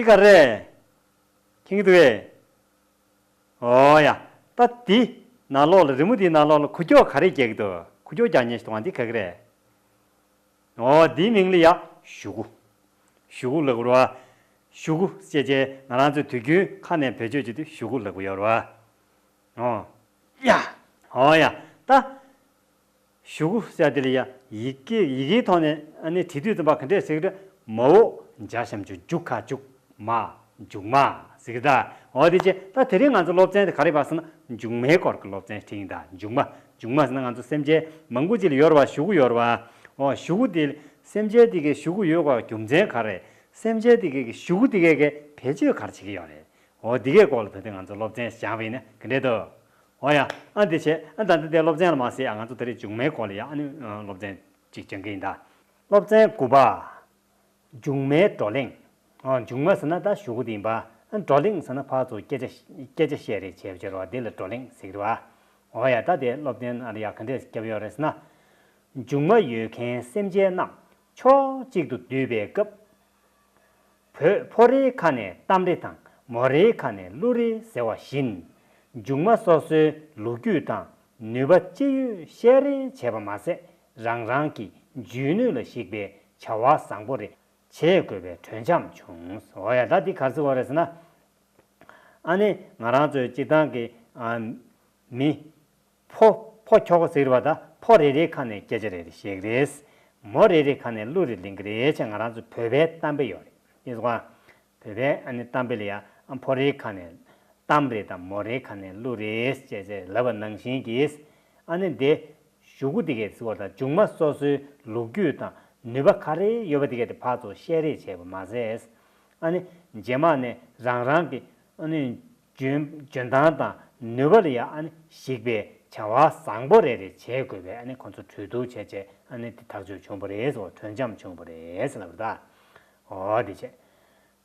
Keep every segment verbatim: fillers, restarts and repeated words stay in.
ཀ་རེད། མཁྱེན་གྱི་འདུག་གས། ཨོ་ཡ། ད་འདི་ནང་ལོགས་ལ་རི་མོ་འདིའི་ནང་ལོགས་ལ་ཁུ་ཁྱོག་ག་རེ་རྒྱག་གི་འདུག་ཁུ་ཁྱོག་རྒྱག་མཁན་ཞིག་འདུག་ག་འདི་ག་གི་རེད། ཨོ་འདིའི་མིང་ལ་ཡ་གཞུ་གུ། གཞུ་གུ་ལབ་དགོས་རེད་བ། གཞུ་གུ་ཟེར་བྱས་ང་རང་ཚོས་དུས་རྒྱུན་ཁ་ནས་བེད་སྤྱོད་བྱེད་དུས་གཞུ་གུ་ལབ་ཀྱི་ཡོད་རེད་བ། ཨོ་ཡ། ཨོ་ཡ། ད། གཞུ་གུ་ཟེར་དེ་ལ་ཡ་ཡི་གེ་ཡི་གེའི་ཐོག་ནས་ཨ་ནི་བྲིས་དུས་ཙམ་པ་ག་འདྲས་ཟེར་གི་རེད། མ་འོག་འཇའ་ཤམ་འཇུ་འཇུ་ག་འཇུག་མ་མཇུག་མ་ཟེར་གི་ད། འོ་དེ་བྱས་ད་དེ་རིང་ང་ཚོ་སློབ་ཚན་དེ་ག་རེ་བ་ཟེར་ན་མཇུག་མའི་སྐོར་གྱི་སློབ་ཚན་ཞིག་ཡིན་ད། མཇུག་མ་མཇུག་མ་ཟེར་ན་ང་ཚོ་སེམས་ཅན་མང་པོ་ཅིག་ལ་ཡོད་རེད་བ། གཞུ་གུ་ཡོད་རེད་བ། འོ་གཞུ་གུ་དེ་སེམས་ཅན་དེ་གའི་གཞུ་གུ་ཡོད་དགོས་རྒྱུ་མཚན་ག་རེ། སེམས་ཅན་དེ་གའི་གཞུ་གུ་དེ་གའི་བེད་སྤྱོད་ག་རེ་བྱེད་ཀྱི་ཡོད་རེད། འོ་འདི་གའི་སྐོར་ལ་ད་ལྟ་ང་ཚོ་སློབ་ཚན་སྦྱངས་པ་ཡིན་ན་ག་འདྲས་འདུག་འོ་ཡ། ཨ་འདི་བྱས་ཨ་ད་ལྟ་དེ་སློབ་ཚན་ལ་མ་ཟད་ཨ་ང་ཚོ་ད་རེས་མཇུག་མའི་སྐོར་ལ་ཡ་ཨ་ནི་སློབ་ཚན་ཅིག་སྦྱང་གི་ཡིན་ད། སློབ་ཚན་དགུ་པ། མཇུག་མའི་བགྲོ་གླེང་། འོ་མཇུག་མ་ཟེར་ན་ད་གཞུ་གུ་དེ་ཡིན་པ། ཨ་བགྲོ་གླེང་ཟེར་ན་ཕར་ཚུར་སྐད་ཆ་སྐད་ཆ་བཤད་རེས་བྱས་པ་བྱས་རོགས་དེ་ལ་བགྲོ་གླེང་ཟེར་གི་རེད་བ། འོ་ཡ་ད་དེ་སློབ་ཚན་ཨ་རེ་ཡ་ག་འདྲས་བརྒྱབ་ཡོད་རེད་ཟེར་ན། མཇུག་མ་ཡོད་མཁན་སེམས་ཅན་རྣམས་ཕྱོགས་གཅིག་ཏུ་བསྡུས་པའི་སྐབས། བོད་ཕོ་རེའི་ཁ་ནས་གཏམ་རེ་དང་མོ་རེའི་ཁ་ནས་གླུ་རེ་ཟེར་བ་བཞིན། མཇུག་མ་སོ་སོའི་ལོ་རྒྱུས་དང་ནུས་པ་ཅི་ཡོད་བཤད་རེས་བྱས་པ་མ་ཟད་རང་རང་གི་འཇོན་ནུས་ལ་གཞིགས་པའི་བྱ་བ་བཟང་པོ་རེ་བྱེད་དགོས་པའི་གྲོས་འཆམ་བྱུང་། འོ་ཡ་ད་འདི་ག་རེ་ཟེར་བ་རེད་ཟེར་ན། ཨ་ནི་ང་རང་ཚོའི་སྤྱིར་བཏང་གི་ཨ་མི། ཕོ་ཕོ་ཁྱོ་ག་ཟེར་བ་དང་ཕོ་རེ་རེའི་ཁ་ནས་སྐད་ཆ་རེ་རེ་བཤད་ཀྱི་རེད། མོ་རེ་རེའི་ཁ་ནས་གླུ་རེ་ལེན་གྱི་རེད་ཅེས་ང་རང་ཚོ་བོད་པའི་གཏམ་དཔེ་ཡོད་རེད། ཨེ་སོང་ཨ། བོད་པའི་ཨ་ནི་གཏམ་དཔེ་ལ་ཡང་ཕོ་རེའི་ཁ་ནས་གཏམ་རེ་དང་མོ་རེའི་ཁ་ནས་གླུ་རེ་ཅེས་ཅེས་ལབ་པ་ནང་བཞིན་གྱིས། ཨ་ནི་འདི་གཞུག་གུ་དེ་གས་ཟེར་བ་དང་མཇུག་མ་སོ་སོའི་ལོ་རྒྱུས་དང་ནུས་པ་ག་རེ་ཡོད་པ་དེ་གས་དེ་ཕར་ཚུར་བཤད་རེས་བྱས་པ་མ་ཟད། ཨ་ནི་རྗེས་མ་ནས་རང་རང་གི་ཨ་ནི་འཇོན་འཇོན་ཐང་དང་ནུས་པ་ལ་ཡང་ཨ་ནི་གཞིགས་པའི་བྱ་བ་བཟང་པོ་རེ་རེ་བྱེད་དགོས་པའི་ཨ་ནི་ཁོང་ཚོ་གྲོས་བསྡུར་བྱས་བྱས་ཨ་ནི་དེ་ཐག་གཅོད་བྱུང་བ་རེད་ཟེར་བ་གྲོས་འཆམ་བྱུང་བ་རེད་ཟེར་ལབ་པ་རེད་ད། འོ་དེ་བྱས།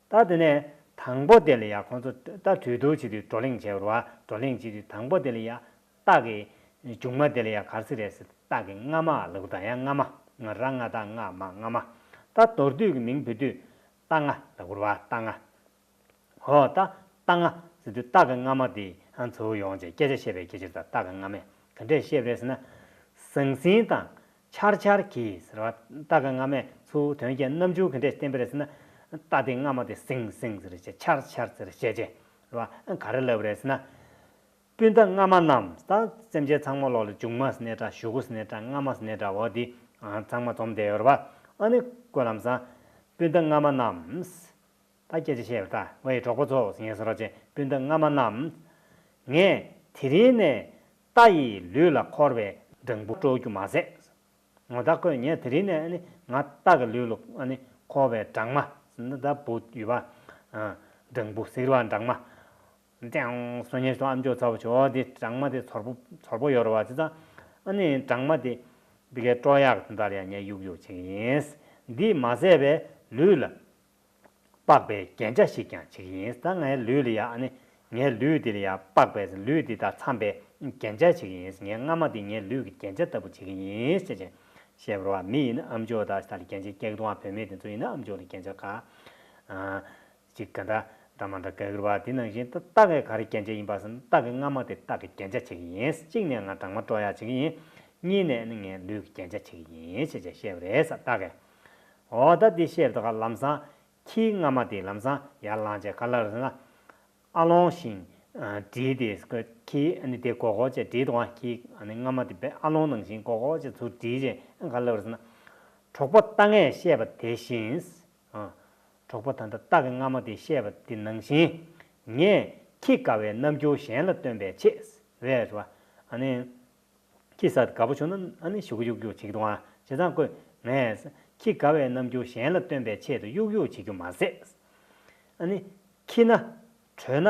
ད་དེ་ནས་དང་པོ་དེ་ལ་ཡང་ཁོང་ཚོ་ད་གྲོས་བསྡུར་བྱེད་དུས་བགྲོ་གླེང་བྱས་པ་རེད་བ། བགྲོ་གླེང་བྱེད་དུས་དང་པོ་དེ་ལ་ཡང་རྟགས་ཀྱི་མཇུག་མ་དེ་ལ་ཡང་ག་རེ་ཟེར་རེད་ཟེར་རྟགས་ཀྱི་རྔ་མ་ལབ་དང་ཡང་རྔ་མ་ང་ར་ང་ད་རྔ་མ་རྔ་མ། ད་མདོར་བསྡུས་ཀྱི་མིང་བོད་བསྡུས་རྟ་རྔ་ལབ་དགོས་རེད་བ་རྟ་རྔ། ཧོ་ད་རྟ་རྔ་ཟེར་དུས་རྟ་གི་རྔ་མ་དེ་ཨ་ཚུར་ཡོང་བྱས་སྐད་ཆ་བཤད་པའི་སྐད་ཆ་དང་རྟ་གི་རྔ་མས་ག་འདྲས་བཤད་པ་རེད་ཟེར་ན། ཟང་ཟིང་དང་འཆར་འཆར་གྱིས་ཟེར་བ་རྟ་གི་རྔ་མས་ཚུར་དོན་གྱི་རྣམ་འགྱུར་ག་འདྲས་བསྟན་པ་རེད་ཟེར་ན། རྟ་དེ་རྔ་མ་དེ་ཟིང་ཟིང་ཟེར་བྱས་འཆར་འཆར་ཟེར་བྱས་བྱས་རེད་བ། ག་རེ་ལབ་པ་རེད་ཟེར་ན། སྤུན་ཟླ་རྔ་མ་རྣམས་ད་སེམས་ཅན་ཚང་མ་ལོག་ལ་མཇུག་མ་ཟེར་ནའི་འདྲ་གཞུག་གུ་ཟེར་ནའི་འདྲ་རྔ་མ་ཟེར་ནའི་འདྲ་འོ་དེ་ཚང་མ་འཛོམས་བསྡད་ཡོད་རེད་བ། ཨ་ནི་ཀོ་ལམ་སང་སྤུན་ཟླ་རྔ་མ་རྣམས། ད་སྐད་ཆ་བཤད་པ་ད་ཝེ་གྲོགས་པོ་ཚོ་ཟེར་ངེས་སོ་ར་ཅན་སྤུན་ཟླ་རྔ་མ་རྣམས། ངས་དེ་རིང་ནས་རྟ་ཡི་ལུས་ལ་འཁོར་བའི་སྦྲང་བུ་དཀྲོག་རྒྱུ་མ་ཟད། ངོ་ད་ཁོས་ངས་དེ་རིང་ནས་ཨ་ནི་ང་རྟ་གི་ལུས་ལ་ཨ་ནི་འཁོར་བའི་སྦྲང་མ་ཟེར་ན་ད་བུ་ཡོད་པ། སྦྲང་བུ་ཟེར་བ་སྦྲང་མ། ཏེང་སོ་ཉེ་སོ་ཨམ་ཅོག་ཚ་བོ་ཆོ་འདི་སྦྲང་མ་དེ་ཚོར་པོ་ཚོར་པོ་ཡོད་རེད་བ་བྱས་ཙང་། ཨ་ནི་སྦྲང་མ་དེ་འདི་གའི་སྤྲོ་ཡག་དེ་འདྲ་ལ་ཡང་ངས་གཡུག་གཡུག་བྱེད་ཀྱི་ཡིན། འདི་མ་ཟད་པའི་ལུས་ལ་དཔག་པའི་རྒྱན་ཆ་ཞིག་ཀྱང་བྱེད་ཀྱི་ཡིན། ད་ངའི་ལུས་ལ་ཡང་ཨ་ནི་ངའི་ལུས་འདི་ལ་ཡང་དཔག་པའི་ལུས་འདི་དང་འཚམས་པའི་རྒྱན་ཆ་བྱེད་ཀྱི་ཡིན། ངའི་རྔ་མ་འདི་ངའི་ལུས་ཀྱི་རྒྱན་ཆ་ལྟ་བུ་བྱེད་ཀྱི་ཡིན་ཞེས་བྱས་བཤད་པ་རེད་བ། མི་ཡིན་ན་ཨམ་ཅོག་དང་ད་ལ་རྒྱན་ཆ་སྐྱེག་དུང་བ་བུད་མེད་དེ་ཚོ་ཡིན་ན་ཨམ་ཅོག་ལ་རྒྱན་ཆ་ག་ཅིག་ག་འདྲ་འདྲ་མ་འདྲ་ག་གི་རེད་བ། དེ་ནང་བཞིན་ད་རྟ་གའི་ག་རེ་རྒྱན་ཆ་ཡིན་པ་ཟེར་ན་རྟ་གི་རྔ་མ་དེ་རྟ་གི་རྒྱན་ཆ་བྱེད་ཀྱི་ཡིན། གཅིག་ནས་ང་སྦྲང་མ་སྤྲོ་ཡག་བྱེད་ཀྱི་ཡིན། གཉིས་ནས་ནི་ངའི་ལུས་ཀྱི་རྒྱན་ཆ་བྱེད་ཀྱི་ཡིན་ཞེས་བྱས་བཤད་པ་རེད་ས་རྟ་གས། འོ་ད་འདི་བཤད་པ་ད་ག་ལམ་སང་ཁྱིའི་རྔ་མ་དེ་ལམ་སང་ཡར་ལངས་བྱས་ག་ལབ་རེད་ཟེར་ན། ཨ་ལོང་བཞིན་བསྒྲིལ་ཏེ་ཁྱི་ཨ་ནི་དེ་མགོ་སྐོར་བྱས་བསྒྲིལ་འདུག་ཨ་ཁྱི་ཨ་ནི་རྔ་མ་དེ་བས་ཨ་ལོང་ནང་བཞིན་མགོ་སྐོར་བྱས་ཚུར་བསྒྲིལ་བྱས་ག་ལབ་རེད་ཟེར་ན། གྲོགས་པོ་རྟ་རྔས་བཤད་པ་དེ་བཞིན། གྲོགས་པོ་ད་ལྟ་རྟ་གི་རྔ་མ་དེས་བཤད་པ་དེ་ནང་བཞིན། ངས་ཁྱི་དགའ་བའི་རྣམ་འགྱུར་གཞན་ལ་སྟོན་པའི་ཆེད། རེད་བ། ཨ་ནི། ཁྱི་ཟ་དགའ་པོ་བྱུང་ན་ཨ་ནི་གཞུག་གུ་གཡུག་གཡུག་བྱེད་ཀྱི་འདུག་ཨ། བྱས་ཙང་ཁོས་ངས་ཁྱི་དགའ་བའི་རྣམ་འགྱུར་གཞན་ལ་སྟོན་པའི་ཆེད་དུ་གཡུག་གཡུག་བྱེད་རྒྱུ་མ་ཟད། ཨ་ནི། ཁྱི་ན། བྲོས་ན་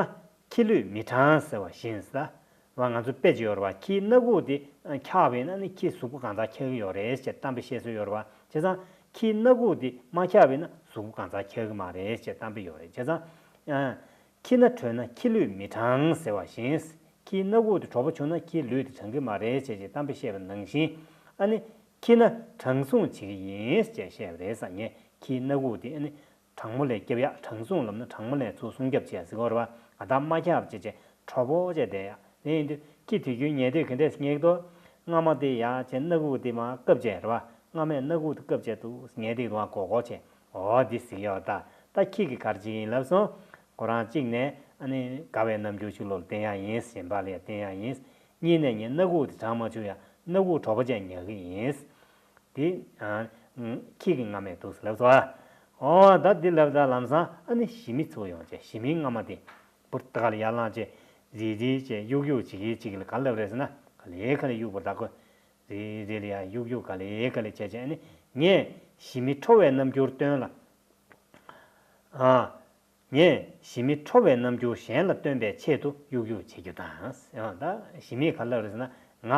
ཁྱི་ལུས་མི་གྲང་ཟེར་བ་བཞིན་ཟེར། བ་ང་ཚོ་དཔེ་ཅིག་ཡོད་རེད་བ། ཁྱིའི་སྣ་ཁུག་དེ་འཁྱག་པ་ཡིན་ན་ནི་ཁྱི་གཟུགས་པོ་གང་ཚང་འཁྱག་གི་ཡོད་རེད་ཅེས་གཏམ་དཔེ་བཤད་སྲོལ་ཡོད་རེད་བ། བྱས་ཙང་ཁྱིའི་སྣ་ཁུག་དེ་མ་འཁྱག་པ་ཡིན་ན་གཟུགས་པོ་གང་ཚང་འཁྱག་གི་མ་རེད་ཅེས་གཏམ་དཔེ་ཡོད་རེད། བྱས་ཙང་། ཁྱི་ན་བྲོས་ན་ཁྱི་ལུས་མི་གྲང་ཟེར་བ་བཞིན། ཁྱིའི་སྣ་ཁུག་དེ་གྲོགས་པོ་བྱུང་ན་ཁྱིའི་ལུས་དེ་གྲང་གི་མ་རེད་ཅེས་ཅེས་གཏམ་དཔེ་བཤད་པ་ནང་བཞིན། ཨ་ནི། ཁྱི་ན་དྲང་སྲུང་བྱེད་ཀྱི་ཡིན་ཅེས་བཤད་པ་རེད་ས་ངས་ཁྱིའི་སྣ་ཁུག་དེ་ཨ་ནི། དྲང་མོ་ལས་སྐྱབས་ཡག་དྲང་སྲུང་ལབ་ན་དྲང་མོ་ལས་ཚུར་སྲུང་སྐྱོབ་བྱས་ཟེར་གོ་རེད་བ། ཨ་ད་མ་ཁྱབ་བྱས་བྱས་གྲོགས་པོ་བྱས་བསྡད་ཡག་དེ་ཡིན་དུས་ཁྱི་དུས་རྒྱུན་ཉལ་དུས་ག་འདྲས་ཉལ་གི་འདུག་སྔ་མ་དེ་ཡག་བྱས་སྣ་ཁུག་དེ་མར་བཀབ་བྱས་རེད་བ། སྔ་མས་སྣ་ཁུག་དེ་བཀབ་བྱས་འདུག་ཉལ་དུས་འདུག་ཨ་གོ་གོ་བྱས། འོ་འདི་ཟིག་ཡོད་ད། ད་ཁྱི་གི་ག་རེ་བྱེད་ཀྱི་ཡིན་ལབ་སོང་། ཁོ་རང་གཅིག་ནས་ཨ་ནི་དགའ་བའི་རྣམ་འགྱུར་ཕྱི་ལོགས་ལ་བསྟན་ཡག་ཡིན། གཞན་པ་ལ་ཡང་བསྟན་ཡག་ཡིན། གཉིས་ནས་ངས་སྣ་ཁུག་དེ་དྲང་མ་བཅུག་ཡ། སྣ་ཁུག་གྲོགས་པོ་བྱས་ཉལ་གི་ཡིན། དེ་ཨ་ཁྱི་གི་རྔ་མས་འདུག་ཟེར་ལབ་སོང་ཨ། འོ་ད་འདི་ལབ་ད་ལམ་སང་ཨ་ནི་ཞི་མི་ཚུར་ཡོང་བྱས་ཞི་མིའི་རྔ་མ་དེ་བུར་ད་ག་ལ་ཡར་ལངས་བྱས་རིལ་རིལ་བྱས་གཡུག་གཡུག་བྱེད་ཀྱི་བྱེད་ཀྱི་ལ་ག་ལབ་རེད་ཟེར་ན་ག་ལེ་ག་ལེ་གཡུག་པར་ད་ཁོ་རིལ་རིལ་ཡར་གཡུག་གཡུག་ག་ལེ་ག་ལེ་བྱས་བྱས་ཨ་ནི་ངས་ཞི་མི་ཁྲོ་བའི་རྣམ་འགྱུར་སྟོན་ལ། ཨ། ངས་ཞི་མི་ཁྲོ་བའི་རྣམ་འགྱུར་གཞན་ལ་སྟོན་པའི་ཆེད་དུ་གཡུག་གཡུག་བྱེད་རྒྱུ་དང་། ཡང་ད་ཞི་མིས་ག་ལབ་རེད་ཟེར་ན་ང་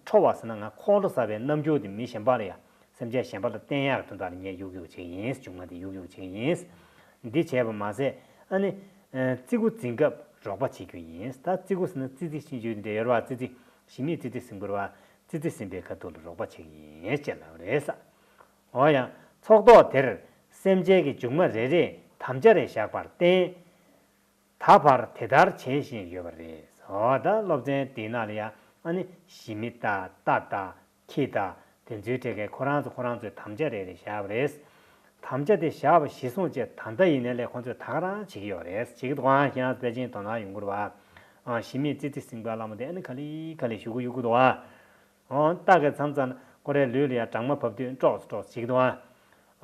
ཁྲོ་བ་ཟེར་ན་ང་ཁོང་ཁྲོ་ཟ་བའི་རྣམ་འགྱུར་དེ་མི་གཞན་པ་ལ་ཡང་སེམས་ཅན་གཞན་པ་ལ་བསྟན་ཡག་དོན་དག་ལ་ངས་གཡུག་གཡུག་བྱེད་ཀྱི་ཡིན། མཇུག་མ་དེ་གཡུག་གཡུག་བྱེད་ཀྱི་ཡིན། འདི་བྱས་པ་མ་ཟད་ཨ་ནི་ཙི་གུ་འཛིན་སྐབས་རོགས་པ་བྱེད་རྒྱུ་ཡིན། ད་ཙི་གུ་ཟེར་ན་ཙི་ཙི་ཤིང་ཆུ་འདི་འདྲ་ཡོད་རེད་བ། ཙི་ཙི་ཞི་མིས་ཙི་ཙི་ཟིན་དགོས་རེད་བ། ཙི་ཙི་ཟིན་པའི་ཁ་ཐུག་ལ་རོགས་པ་བྱེད་ཀྱི་ཡིན་ཅེས་ལབ་རེད་ས། འོ་ཡང་ཚོགས་ཐོག་དེར་སེམས་ཅན་གྱི་མཇུག་མ་རེ་རེས་དམ་བཅའ་རེ་བཞག་པར་བརྟེན། ད་བར་དེ་ལྟར་བྱེད་བཞིན་ཡོད་པ་རེད། འོ་ད་སློབ་ཚན་དེའི་ནང་ལ་ཡང་ཨ་ནི་ཞི་མི་དང་རྟ་དང་ཁྱི་དང་དེ་ཚོའི་གྲས་ཀས་ཁོ་རང་ཚོ་ཁོ་རང་ཚོའི་དམ་བཅའ་རེ་རེ་བཞག་པ་རེད། དམ་བཅའ་དེ་བཞག་པ་གཞིར་བཟུང་བྱས་ད་ལྟ་ཡིན་ནའི་ལས་ཁོ་ཚོས་ད་ག་རང་བྱེད་ཀྱི་ཡོད་རེད། བྱེད་ཀྱི་འདུག་ཨང་། ཁྱེད་རང་ཚོ་ཕལ་ཆེར་དོ་སྣང་ཡོང་གི་རེད་བ། ཨང་། ཞི་མིས་ཙི་ཙི་ཟིན་པ་ལ་མོ་དེ་ཨ་ནི་ག་ལེ་ག་ལེ་གཞུ་གུ་གཡུག་གི་འདུག་ཨ། འོ་རྟ་གིས་མཚམས་མཚམས་ཁོ་རའི་ལུས་ལ་ཡ་སྦྲང་མ་བབས་དུས་ཀྲོག་ཀྲོག་བྱེད་ཀྱི་འདུག་ཨ།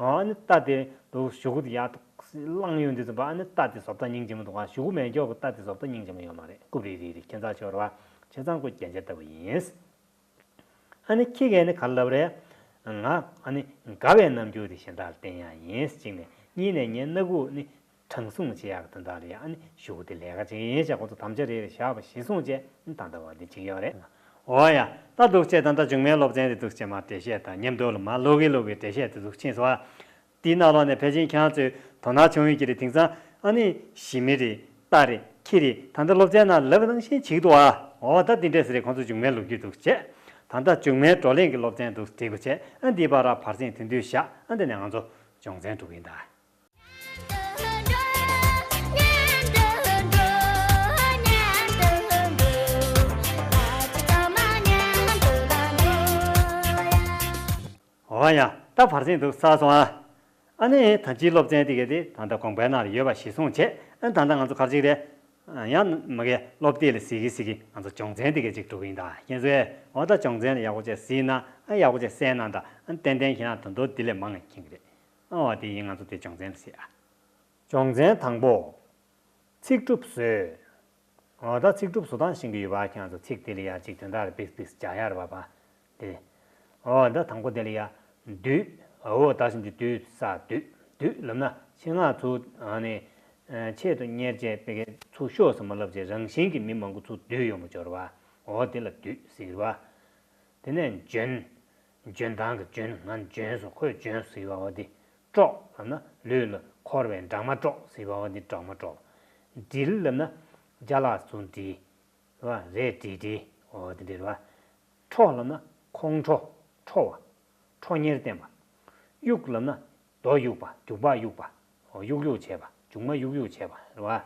འོ་ཨ་ནི་རྟ་དེ་འདུག་གཞུ་གུ་དེ་ཡར་བླངས་ཡོང་དུས་ཙམ་པ་ཨ་ནི་རྟ་དེ་བཟོ་ལྟ་སྙིང་རྗེ་མོ་འདུག་ཨ། གཞུ་གུ་མེད་མཁན་གྱི་རྟ་དེ་བཟོ་ལྟ་སྙིང་རྗེ་མོ་ཡོད་མ་རེད། རྐུབ་རིལ་རིལ་རེད། ཁྱད་མཚར་ཤོར་བ། བྱས་ཙང་ཁོ་རྒྱན་ཆ་ལྟ་བུ་ཡིན། ཨ་ནི་ཁྱི་གས་ནི་ག་རེ་ལབ་རེད། ང་ཨ་ནི་དགའ་བའི་རྣམ་འགྱུར་དེ་གཞན་དག་ལ་བསྟན་ཡག་ཡིན་གཅིག་ནས། གཉིས་ནས་ངའི་སྣ་ཁུག་ནི་དྲང་སྲུང་བྱེད་ཡག་གི་དོན་དག་ལ་ཡང་ཨ་ནི་གཞུ་གུ་དེ་ལས་ཀ་བྱེད་ཀྱི་ཡིན་ཞེས་ཁོ་ཚོ་དམ་བཅའ་རེ་རེ་བཞག་པ་གཞིར་བཟུང་བྱས་ད་ལྟ་བ་འདི་བྱེད་ཀྱི་ཡོད་རེད། འོ་ཡ། ད་འདུག་བྱས་ད་ལྟ་མཇུག་མའི་སློབ་ཚན་དེ་འདུག་བྱས་མར་འགྲེལ་བཤད་དང་མཉམ་དུ་ལ་མར་ཀློག་གིན་ཀློག་གིན་འགྲེལ་བཤད་དེ་འདུག་ཕྱིན་སོང་ཨ། དེའི་ནང་ལོགས་ནས་ཕལ་ཆེར་ཁྱེད་རང་ཚོས་དོ་སྣང་བྱུང་ཡོད་ཀྱི་རེད། དེང་སང་ཨ་ནི་ཞི་མི་རེད། རྟ་རེད། ཁྱི་རེད། ད་ལྟ་སློབ་ཚན་ནང་ལབ་པ་ནང་བཞིན་བྱེད་ཀྱི་འདུག་ཨ། འོ་ད་འདི་འདྲས་ཟེར་རེད། ཁོང་ཚོ་མཇུག་མའི་ལོ་རྒྱུས་འདུག་བྱས། ད་ལྟ་མཇུག་མའི་བགྲོ་གླེང་གི་སློབ་ཚན་འདུག་འགྲིག་པ་བྱས། ཨ་འདིའི་བར་ར་བར་གསེང་དེ་འདུག་བཞག་ཨ་འདི་ནས་ང་ཚོ་སྦྱོང་ཚན་འགྲོ་གི་ཡིན་ད། འོ་ཡ། ད་བར་གསེང་འདུག་ཚར་སོང་ཨ། ཨ་ནི་ད་ཅིའི་སློབ་ཚན་དེ་ག་དེ་ད་ལྟ་དགོངས་པའི་ནང་ལ་ཡོད་པ་གཞིར་བཟུང་བྱས། ཨ་ད་ལྟ་ང་ཚོ་ག་རེ་བྱེད་ཀྱི་རེད། ཡང་མ་གི་སློབ་དེབ་ལ་གཟིགས་ཀྱི་གཟིགས་ཀྱི་ང་ཚོ་སྦྱོང་ཚན་དེ་ག་ཅིག་འགྲོ་གི་ཡིན་ད། ཁྱེད་ཚོས་འོ་ད་སྦྱོང་ཚན་ལ་ཡག་པོ་བྱས་གཟིགས་ན་ཨ་ཡག་པོ་བྱས་གསན་ན་ད་ཨ་ཏན་ཏན་ཁྱེད་རང་ད་དུང་འདི་ལས་མང་ང་མཁྱེན་གི་རེད། ཨ་འོ་དེ་ཡིན་ང་ཚོ་དེ་སྦྱོང་ཚན་ལ་གཟིགས་ཨ། སྦྱོང་ཚན་དང་པོ། ཚིག་གྲུབ་བཟོས། འོ་ད་ཚིག་གྲུབ་བཟོ་སྟངས་ཤེས་ཀྱི་ཡོད་པ་ཁྱེད་ཚོ་ཚིག་དེ་ལ་ཡ་གཅིག་དོན་དག་ལ་པིག་པིག་སྦྱར་ཡ་རེད་པ་པ། དེ། འོ་ད་དང་པོ་དེ་ལ་ཡ། བདུད། འོ་ད་བཞིན་གྱི་བདུད་ས་བདུད། བདུད་ལབ་ན་ཆེད་མངགས་ཚུར་ཨ་ནི། ཆེད་དུ་གཉེར་བྱས་པའི་ཚུར་ཤོག་ཟེར་མ་ལབ་བྱས་རང་བཞིན་གྱི་མི་མང་པོ་ཚུར་བསྡུས་ཡོང་བ་སྦྱོར་བ། འོ་དེ་ལ་བདུད་ཟེར་བ། དེ་ནས་འཇོན། འཇོན་ཐང་གི་འཇོན། ང་འཇོན་སོང་། ཁོས་འཇོན་ཟེར་བ་འོ་དེ། སྲོག་ལབ་ན་ལུས་ལ་འཁོར་བའི་འདྲ་མ་སྲོག་ཟེར་བ་འོ་དེ་འདྲ་མ་སྲོག་འདྲིལ་ལབ་ན་ཅ་ལག་ཚུར་འདྲིལ། རེད་བ། རེད་འདྲིལ་འདྲིལ་འོ་དེ་འདྲ་རེད་བ། ཁྲོ་ལབ་ན་ཁོང་ཁྲོ། ཁྲོ་བ། ཁྲོ་གཉེར་བསྟན་པ། གཡུག་ལབ་ན་རྡོ་གཡུག་པ། རྒྱུག་པ་གཡུག་པ། འོ་གཡུག་གཡུག་བྱས་པ། མཇུག་མ་གཡུག་གཡུག་བྱས་པ་རེད་བ།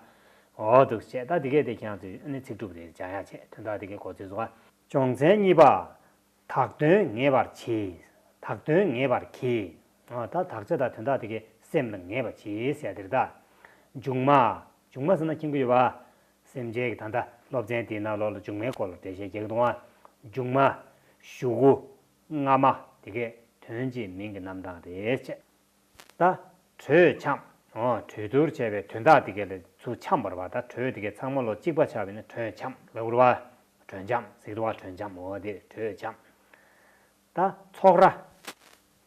འོ་འདུག་བྱས་ད་དེ་གས་དེ་ཁྱེད་རང་ཚོས་ཨ་ནི་ཚིག་གྲུབ་རེ་སྦྱར་ཡག་བྱས་དོན་དག་དེ་གས་གོ་ཚོད་བཟོ་བ། སྦྱོང་ཚན་གཉིས་པ། དག་དོན་ངེས་པར་གྱིས། དག་དོན་ངེས་པར་གྱིས། ཨ་ད་དག་ཆ་དང་དོན་དག་དེ་གའི་སེམས་ལ་ངེས་པར་གྱིས་ཟེར་ཡ་དེ་རེད་ད། མཇུག་མ། མཇུག་མ་ཟེར་ན་མཁྱེན་གྱི་ཡོད་པ། སེམས་ཅན་གྱི་ད་ལྟ་སློབ་ཚན་དེའི་ནང་ལོགས་ལ་མཇུག་མའི་སྐོར་ལ་འགྲེལ་བཤད་རྒྱག་གི་འདུག་ཨ། མཇུག་མ། གཞུ་གུ། རྔ་མ་དེ་གའི་དོན་གྱི་མིང་གི་རྣམ་གྲངས་རེད་བྱས། ད། གྲོས་འཆམ། འོ་གྲོས་བསྡུར་བྱས་པའི་དོན་དག་དེ་གས་ལ་ཚུར་འཆམ་པ་རེད་པ། ད་གྲོས་དེ་གས་ཚང་མ་ལོ་གཅིག་པ་ཆགས་པས་ན་གྲོས་འཆམ་ལབ་དགོས་རེད་པ། གྲོས་འཆམ་ཟེར་གི་རེད་པ། གྲོས་འཆམ་འོ་དེ་གྲོས་འཆམ། ད་ཚོགས་ར།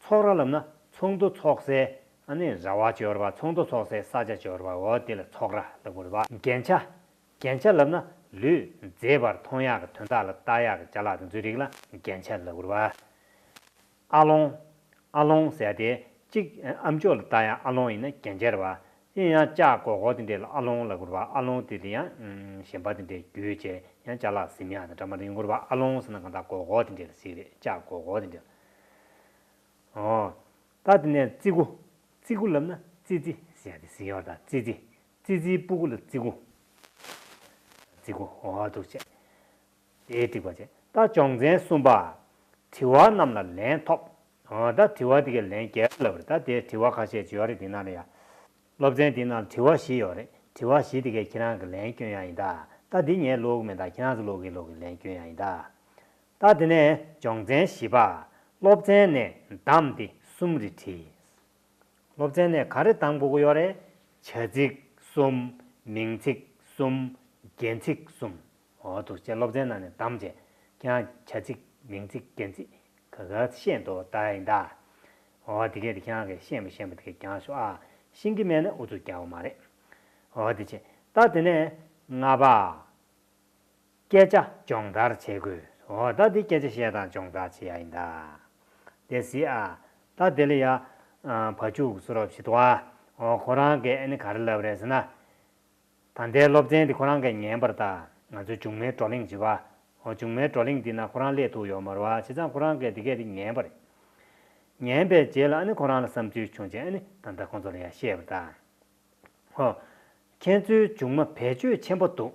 ཚོགས་ར་ལབ་ན་ཚོགས་འདུ་ཚོགས་སའི་ཨ་ནི་ར་བ་ཅིག་ཡོད་རེད་པ། ཚོགས་འདུ་ཚོགས་སའི་ས་ཆ་ཅིག་ཡོད་རེད་པ། འོ་དེ་ལ་ཚོགས་ར་ལབ་དགོས་རེད་པ། རྒྱན་ཆ། རྒྱན་ཆ་ལབ་ན་ལུས་མཛེས་པར་མཐོང་ཡག་གི་དོན་དག་ལ་བཏགས་ཡག་གི་ཅ་ལག་དེ་ཚོའི་རིགས་ལ་རྒྱན་ཆ་ལབ་དགོས་རེད་པ། ཨ་ལོང་། ཨ་ལོང་ཟེར་ཡ་དེ་གཅིག་ཨ་མཆོག་ལ་བཏགས་ཡག་ཨ་ལོང་ཡིན་ན་རྒྱན་ཆ་རེད་པ། དེ་ཡང་ལྕགས་སྒོར་སྒོར་དེ་འདྲས་ལ་ཨ་ལོང་ལབ་དགོས་རེད་པ། ཨ་ལོང་དེ་ལ་ཡང་གཞན་པ་དེ་འདྲས་བརྒྱུས་བྱས་ཡང་ཅ་ལག་ཟིན་ཡག་དང་འདྲ་མ་འདྲ་ཡོང་གི་རེད་པ། ཨ་ལོང་ཟེར་ན་གང་ལྟར་སྒོར་སྒོར་དེ་འདྲས་ལ་ཟེར་གི་རེད། ལྕགས་སྒོར་སྒོར་དེ་འདྲས་ལ། འོ། ད་དེ་ནས་ཙི་གུ། ཙི་གུ་ལབ་ན་ཙི་ཙི་ ཟེར་ཡ་དེ་གཟིགས་ཡོད་རེད། ད་ཙི་ཙི། ཙི་ཙིའི་སྤུ་གུ་ལ་ཙི་གུ། ཙི་གུ། འོ་འདུག་བྱས། དེའི་འགྲིག་པ་བྱས། ད་སྦྱོང་ཚན་གསུམ་པ། དྲི་བ་རྣམས་ལ་ལན་ཐོབས། འོ་ད་དྲི་བ་དེ་གའི་ལན་རྒྱག་ལབ་རེད། ད་དེ་དྲི་བ་ཁ་ཤས་ཅིག་ཡོད་རེད། དེ་ནང་ལ་ཡ། སློབ་ཚན་དེ་ནང་ལ་དྲི་བ་བཞི་ཡོད་རེད། དྲི་བ་བཞི་དེ་གའི་ཁྱེད་རང་གི་ལན་སྐྱོན་ཡ་ཡིན་ད། ད་འདི་ངས་ཀློག་གི་མེད་ད། ཁྱེད་རང་ཚོ་ཀློག་གི་ཀློག་གི་ལན་སྐྱོན་ཡ་ཡིན་ད། ད་དེ་ནས་སྦྱོང་ཚན་བཞི་པ། སློབ་ཚན་ནས་གདམས་ཏེ་གསུམ་རེ་བྲིས། སློབ་ཚན་ནས་ག་རེ་གདམ་དགོས་ཀྱི་ཡོད་རེད། བྱ་ཚིག་གསུམ། མིང་ཚིག་གསུམ། རྒྱན་ཚིག་གསུམ། འོ་འདུག་བྱས། སློབ་ཚན་ནང་ནས་གདམས་བྱས། ཁྱེད་རང་བྱ་ཚིག་མིང་ཚིག་རྒྱན་ཚིག་ག་ག་ཤེས་འདུག་ད་ཡིན་ད། འོ་དེ་གས་དེ་ཁྱེད་རང་གིས་ཤེས་མི་ཤེས་པ་དེ་གས་རྒྱག་ཤོག་ཨ། ཤེས་ཀྱི་མེད་ན་ཨུ་ཚུགས་རྒྱག་དགོས་མ་རེད། འོ་དེ་བྱས། ད་དེ་ནས་ལྔ་པ། སྐད་ཆ་སྦྱོང་བརྡར་བྱེད་དགོས། འོ་ད་འདི་སྐད་ཆ་བཤད་སྟངས་སྦྱོང་བརྡར་བྱེད་ཡ་ཡིན་ད། དེ་གཟིགས་ཨ། ད་དེ་ལ་ཡ། ཨ། བ་ཕྱུགས་སུ་རོབ་ཞིག་འདུག་ཨ། འོ་ཁོ་རང་གིས་ཨ་ནི་ག་རེ་ལབ་རེད་ཟེར་ན། ད་ལྟའི་སློབ་ཚན་འདི་ཁོ་རང་གིས་ཉན་པ་རེད་ད། ང་ཚོའི་མཇུག་མའི་བགྲོ་གླེང་བྱེད་པ། འོ་མཇུག་མའི་བགྲོ་གླེང་འདི་ན་ཁོ་རང་སླེབས་ཐུབ་ཡོད་མ་རེད་བ། བྱས་ཙང་ཁོ་རང་གིས་འདི་གས་འདི་ཉན་པ་རེད། ཉན་པའི་རྗེས་ལ་ཨ་ནི་ཁོ་རང་ལ་བསམ་ཚུལ་བྱུང་རྗེས་ཨ་ནི་ད་ལྟ་ཁོང་ཚོ་ལ་ཡ་བཤད་པ་རེད་ད། ཧོ། ཁྱེད་ཚོའི་མཇུག་མ་བེད་སྤྱོད་ཆེན་པོ་འདུག་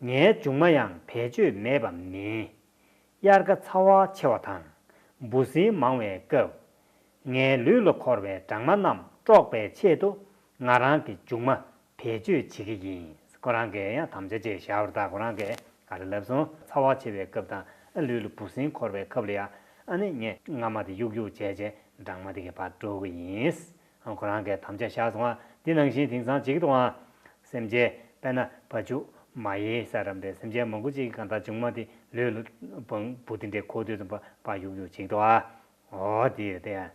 ངའི་མཇུག་མ་ཡང་བེད་སྤྱོད་མེད་པ་མིན། དབྱར་ཁ་ཚ་བ་ཆེ་བ་དང་། འབུ་སྲིན་མང་བའི་སྐབས། ངའི་ལུས་ལ་འཁོར་བའི་སྦྲང་མ་རྣམས་དཀྲོག་པའི་ཆེད་དུ། ང་རང་གི་མཇུག་མ་བེད་སྤྱོད་བྱེད་ཀྱི་ཡིན། ཁོ་རང་གིས་ཡང་དམ་བཅའ་བཅས་བཞག་པ་རེད་ད། ཁོ་རང་གིས་ག་རེ་ལབ་སོང་། ཚ་བ་ཆེ་བའི་སྐབས་དང་། ཨ། ལུས་ལ་འབུ་སྲིན་འཁོར་བའི་སྐབས་ལ་ཡ། ཨ་ནི་ངས་རྔ་མ་དེ་གཡུག་གཡུག་བྱས་བྱས་སྦྲང་མ་དེ་གའི་བར་དཀྲོག་གི་ཡིན། ཁོ་རང་གིས་དམ་བཅའ་བཞག་སོང་ཨ། འདི་ནང་བཞིན་དེང་སང་བྱེད་ཀྱི་འདུག་ཨ། སེམས་ཅན་དཔེར་ན་བ་ཕྱུགས་མ་ཡི་ས་རམ་པའི་སེམས་ཅན་མང་པོ་ཅིག་གིས་གང་ལྟར་མཇུག་མ་དེ་ལུས་ལ་འབུ་དེ་འདྲའི་འཁོར་དུས་ཙམ་པ་ཕར་གཡུག་གཡུག་བྱེད་ཀྱི་འདུག་ཨ། འོ་དེ་ཡོད་དེ།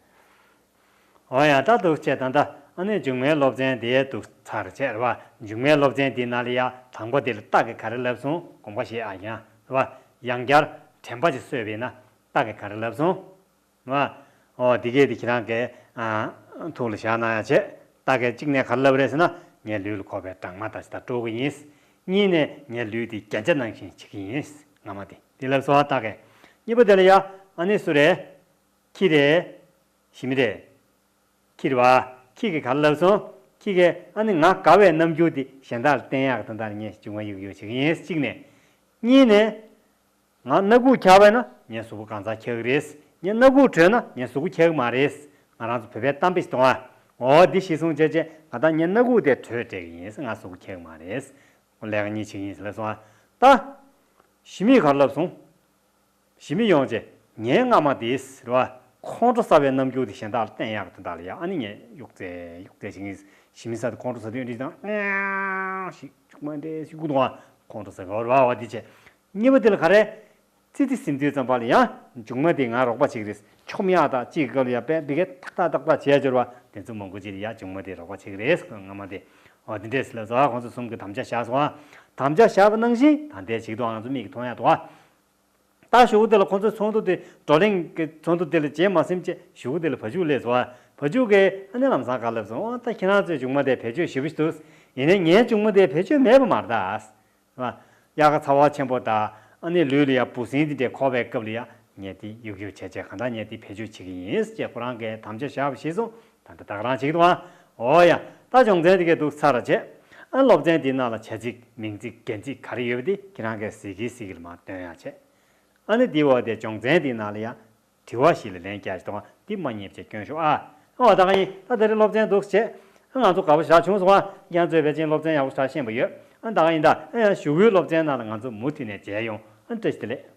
འོ་ཡ། ད་འདུག་བྱས། ད་ལྟ་ཨ་ནི་མཇུག་མའི་སློབ་ཚན་དེ་འདུག་ཚར་བྱས་རེད་བ། མཇུག་མའི་སློབ་ཚན་དེའི་ནང་ལ་ཡ་དང་པོ་དེ་ལ་རྟགས་ཀྱིས་ག་རེ་ལབ་སོང་། དགོངས་པ་བཞེས་ཨ། ཡང་རེད་བ། ཡང་བསྐྱར་དྲན་པ་ཅིག་གསོས་པས་ན་རྟགས་ཀྱིས་ག་རེ་ལབ་སོང་། བ། འོ་དེ་གས་དེ་ཁྱེད་རང་གིས། ཨ། ཐུགས་ལ་བཞག་གནང་ཡ་བྱས། རྟགས་ཀྱིས་གཅིག་ནས་ག་རེ་ལབ་རེད་ཟེར་ན། ངའི་ལུས་ལ་འཁོར་བའི་སྦྲང་མ་དང་ཞིག་དང་དཀྲོག་གི་ཡིན། གཉིས་ནས་ངའི་ལུས་དེ་རྒྱན་ཆ་ནང་བཞིན་བྱེད་ཀྱི་ཡིན། རྔ་མ་དེ་དེ་ལབ་སོང་བ། རྟགས་ཀྱིས། གཉིས་པ་དེ་ལ་ཡ། ཨ་ནི་སུ་རེད། ཁྱི་རེད། ཞི་མི་རེད། ཁྱི་རེད་བ། ཁྱི་གིས་ག་རེ་ལབ་སོང་། ཁྱི་གིས་ཨ་ནི་ང་དགའ་བའི་རྣམ་འགྱུར་དེ་གཞན་དག་ལ་བསྟན་ཡག་གི་དོན་དག་ལ་ངས་མཇུག་མ་གཡུག་གཡུག་བྱེད་ཀྱི་ཡིན། གཅིག་ནས། གཉིས་ནས། ང་སྣ་ཁུག་འཁྱག་པས་ན་ངའི་གཟུགས་པོ་གང་ཚང་འཁྱག་གི་རེད། ངའི་སྣ་ཁུག་དྲོས་ན་ངའི་གཟུགས་པོ་འཁྱག་གི་མ་རེད། ང་རང་ཚོ་བོད་པའི་གཏམ་དཔེ་ཞིག་འདུག་ཨ། འོ་འདི་གཞིར་བཟུང་བྱས་བྱས་ང་ད་ངའི་སྣ་ཁུག་དེ་དྲོས་སྤྲད་ཀྱི་ཡིན། ང་གཟུགས་པོ་འཁྱག་གི་མ་རེད། ལས་ཀ་གཉིས་བྱེད་ཀྱི་ཡིན་ལབ་སོང་ཨ། ད་ཞི་མིས་ག་རེ་ལབ་སོང་། ཞི་མི་ཡོང་རྗེས་ངའི་རྔ་མ་དེས་རེད་བ། ཁོང་ཁྲོ་ཟ་བའི་རྣམ་འགྱུར་དེ་གཞན་དག་ལ་བསྟན་ཡག་དོན་དག་ལ་ཡ། ཨ་ནི་ངས་གཡུག་རྩེ་གཡུག་རྩེ་བྱེད་ཀྱི་ཡིན། ཞི་མི་ས་དེ་ཁོང་ཁྲོ་ཟ་དུས་འདྲི་དང་། ཨེ་ཞིག་མཇུག་མ་འདྲེ་ཞིག་གུ་དང་། ཁོང་ཁྲོ་ཟ་གི་རེད་བ། འོ་དེ་བྱས། གཉིས་པ་དེ་ལ་ག་རེ། ཙི་ཙི་ཟིན་དུས་ཙམ་པ་ལ་ཡང་མཇུག་མ་དེ་ང་རོགས་པ་བྱེད་ཀྱི་རེད། ཆོམ་ཡག་དང་ཅིག་གི་སྐབས་ལ་ཡ་དཔེ་འདི་གས་ཏག་ཏག་ཏག་ཏག་བྱེད་ཡ་འབྱོར་བ། དེ་ཚོ་མང་པོ་ཅིག་ལ་ཡ་མཇུག་མ་དེ་རོགས་པ་བྱེད་ཀྱི་རེད། རྔ་མ་དེ། འོ་དེ་འདྲས་ལབ་སོང་ཨ། ཁོང་ཚོ་གསུམ་གྱིས་དམ་བཅའ་བཞག་སོང་ཨ། དམ་བཅའ་བཞག་པ་ནང་བཞིན་ད་ལྟའི་བྱེད་ཀྱི་འདུག་ཨ། ང་ཚོ་མིག་གིས་མཐོང་ཡ་འདུག་ཨ། ད་གཞུག་གུ་དེ་ལ་ཁོང་ཚོའི་ཚོགས་འདུ་དེ། བགྲོ་གླེང་གི་ཚོགས་འདུ་དེ་ལ་བྱེད་མ་ཟིན་བྱས་གཞུག་གུ་དེ་ལ་བ་ཕྱུགས་སླེབས་སོང་ཨ། བ་ཕྱུགས་ཀྱིས་ཨ་ནི་ལམ་སང་ག་ལབ་སོང་། ཨོ་ད་ཁྱེད་རང་ཚོའི་མཇུག་མ་དེ་བེད་སྤྱོད་ཞེ་པོ་ཞིག་འདུག་ཡིན་ནའི་ངའི་མཇུག་མ་དེ་བེད་སྤྱོད་མེད་པ་མ་རེད་ད། བ། དབྱར་ཁ་ཚ་བ་ཆེན་པོ་དང་ཨ་ནི་ལུས་ལ་ཡ་འབུ་སྲིན་དེ་འདྲས་འཁོར་བའི་སྐབས་ལ་ཡ་ངས་དེ་གཡུག་གཡུག་བྱས་བྱས་གང་ལྟར་ངས་དེ་བེད་སྤྱོད་བྱེད་ཀྱི་ཡིན་ཅེས་ཁོ་རང་གིས་དམ་བཅའ་བཞག་པ་གཞིར་བཟུང་ད་ལྟ་ད་ག་རང་བྱེད་ཀྱི་འདུག་ཨ། ཨོ་ཡ། ད་སྦྱོང་ཚན་དེ་གས་འདུག་ཚར་བྱས། ཨ། སློབ་ཚན་དེའི་ནང་ལ་བྱ་ཚིག་མིང་ཚིག་རྒྱན་ཚིག་ག་རེ་ཡོད་པ་དེ་ཁྱེད་རང་གིས་གཟིགས་ཀྱིན་གཟིགས་ཀྱིན་མར་སྟོན་ཡག་བྱས། ཨ་ནི་དེའི་འོག་དེ་སྦྱོང་ཚན་དེའི་ནང་ལ་ཡང་དྲི་བ་བཞི་ལ་ལན་བརྒྱབ་ཅིག་གཏོང་བ་འདི་མ་ཉེས་བྱས་སྐྱོན་ཤོག་ཨ། ཨོ་ད་ག་ཡིན། ད་དེ་རིང་སློབ་ཚན་འདུག་བྱས། ཨ། ང་ཚོ་དགའ་པོ་ཞེ་དྲག་བྱུང་སོང་ཨ། ཁྱེད་རང་ཚོས་ཕལ་ཆེར་སློབ་ཚན་ཡག་པོ་ཞེ་དྲག་ཤེས་པ་ཡོད། ཨ། ད་ག་ཡིན། ད་ཨ་ཡང་གཞུག་གུའི་སློབ་ཚན་ནང་ལ་ང་ཚོ་མུ་མཐུད་ནས་མཇལ་ཡོང་། ཨ། བཀྲ་ཤིས་བདེ་ལེགས།